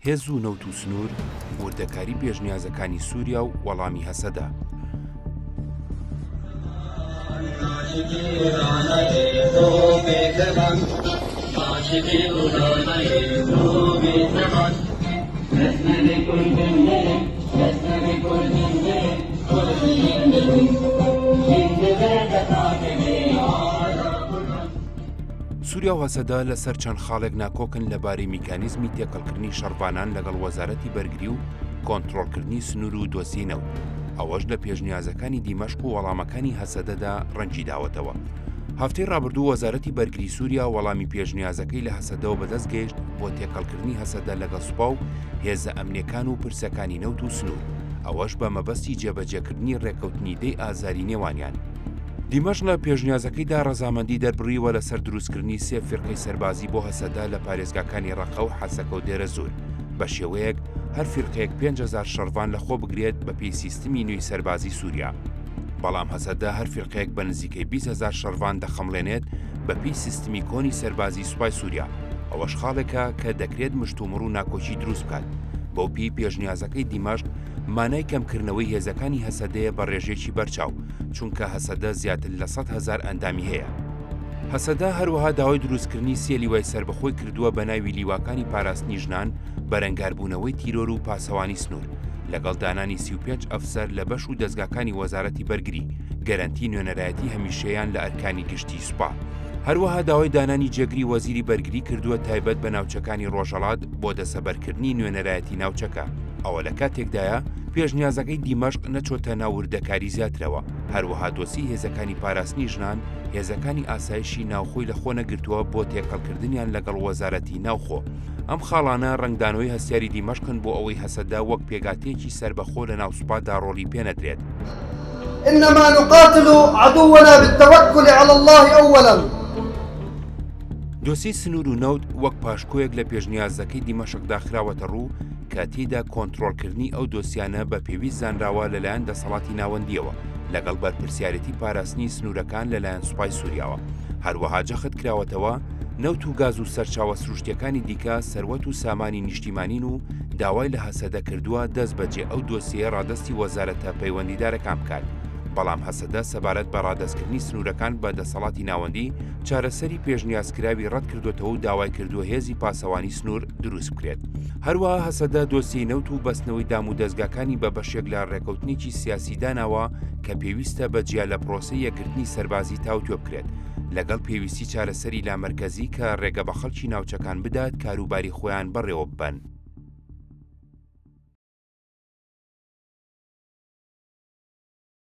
هێز و نەوت و سنوور، وردەکاری پێشنیازەکانی سووریا و وەڵامی هەسەدە. سووریا و هەسەدە لەسەر چەند خاڵێک ناکۆکن لەبارەی میکانیزمی تێکەڵکردنی شەڕڤانان لەگەڵ وەزارەتی بەرگری و کۆنترۆڵکردنی سنوور و دۆسیەی نەوت، ئەوەش لە پێشنیازەکانی دیمەشق و وەڵامەکانی هەسەدەدا ڕەنگی داوەتەوە. هەفتەی ڕابردوو وەزارەتی بەرگری سووریا وەڵامی پێشنیازەکەی لە هەسەدەوە بەدەست گەیشت بۆ تێکەڵکردنی هەسەدە لەگەڵ سوپا و هێزە ئەمنییەکان و پرسەکانی نەوت و سنوور، ئەوەش بە مەبەستی جێبەجێکردنی ڕێککەوتنی دەی ئازاری نێوانیان. دیمەشق لە پێشنیازەکەیدا ڕەزامەندی دەربڕیوە لەسەر دروستکردنی سێ فیرقەی سەربازی بۆ هەسەدە لە پارێزگاکانی ڕەقە و حەسەکە و دێرەزوور، بە شێوەیەک هەر فیرقەیەک 5000 شەڕڤان لەخۆ بگرێت بەپێی سیستمی نوێی سەربازی سووریا. بەڵام هەسەدە هەر فیرقەیەک بە نزیکەی 20 هەزار شەڕڤان دەخەمڵێنێت بەپێی سیستمی کۆنی سەربازی سوپای سووریا، ئەوەش خاڵێکە کە دەکرێت مشتومڕ و ناکۆکی دروست بکات. بەو پێی پێشنیازەکەی دیمەشق مانای کەمکردنەوەی هێزەکانی هەسەدەیە بە ڕێژەیەکی بەرچاو، چونکە هەسەدە زیاتر لە 100 هەزار ئەندامی هەیە. هەسەدە هەروەها داوای دروستکردنی سێ لیوای سەربەخۆی کردووە بە ناوی لیواکانی پاراستنی ژنان، بەرەنگاربوونەوەی تیرۆر و پاسەوانی سنوور، لەگەڵ دانانی 35 ئەفسەر لە بەش و دەزگاکانی وەزارەتی بەرگری، گەرەنتی نوێنەرایەتی هەمیشەیان لە ئەرکانی گشتی سوپا. هەروەها داوای دانانی جێگری وەزیری بەرگری کردووە تایبەت بە ناوچەکانی ڕۆژهەڵات بۆ دەسەبەرکردنی نوێنەرایەتی ناوچەکە. ئەوە لە کاتێکدایە پێشنیازەکەی دیمەشق نەچۆتە ناو وردەکاری زیاترەوە، هەروەها دۆسیەی هێزەکانی پاراستنی ژنان، هێزەکانی ئاسایشی ناوخۆی لەخۆ نەگرتووە بۆ تێکەڵکردنیان لەگەڵ وەزارەتی ناوخۆ. ئەم خاڵانە ڕەنگدانەوەی هەستیاری دیمەشقن بۆ ئەوەی هەسەدە وەک پێکهاتەیەکی سەربەخۆ لەناو سوپادا ڕۆڵی پێنەدرێت. انما نقاتل عدونا بالتوکل علی اللە اولا. دۆسیەی سنوور و نەوت وەک پاشکۆیەک لە پێشنیازەکەی دیمەشقدا خراوەتە ڕوو کە تێیدا کۆنترۆڵکردنی ئەو دۆسیانە بە پێویست زانراوە لەلایەن دەسەڵاتی ناوەندییەوە لەگەڵ بەرپرسیارێتی پاراستنی سنوورەکان لەلایەن سوپای سووریاوە. هەروەها جەخت کراوەتەوە، نەوت و گاز و سەرچاوە سروشتییەکانی دیکە سەروەت و سامانی نیشتیمانین و داوای لە هەسەدە کردووە دەستبەجێ ئەو دۆسیەیە ڕادەستی وەزارەتە پەیوەندیدارەکان بکات، بەڵام هەسەدە سەبارەت بە ڕادەستکردنی سنوورەکان بە دەسەڵاتی ناوەندی چارەسەری پێشنیازکراوی ڕەتکردۆتەوە و داوای کردووە هێزی پاسەوانی سنوور دروست بکرێت. هەروەها هەسەدە دۆسیەی نەوت و بەستنەوەی دامودەزگاکانی بە بەشێک لە ڕێکەوتنێکی سیاسی داناوە کە پێویستە بە جیا لە پرۆسەی یەکگرتنی سەربازی تاوتوێ بکرێت لەگەڵ پێویستی چارەسەری لامەرکەزی کە ڕێگە بە خەڵکی ناوچەکان بدات کاروباری خۆیان بەڕێوەببەن.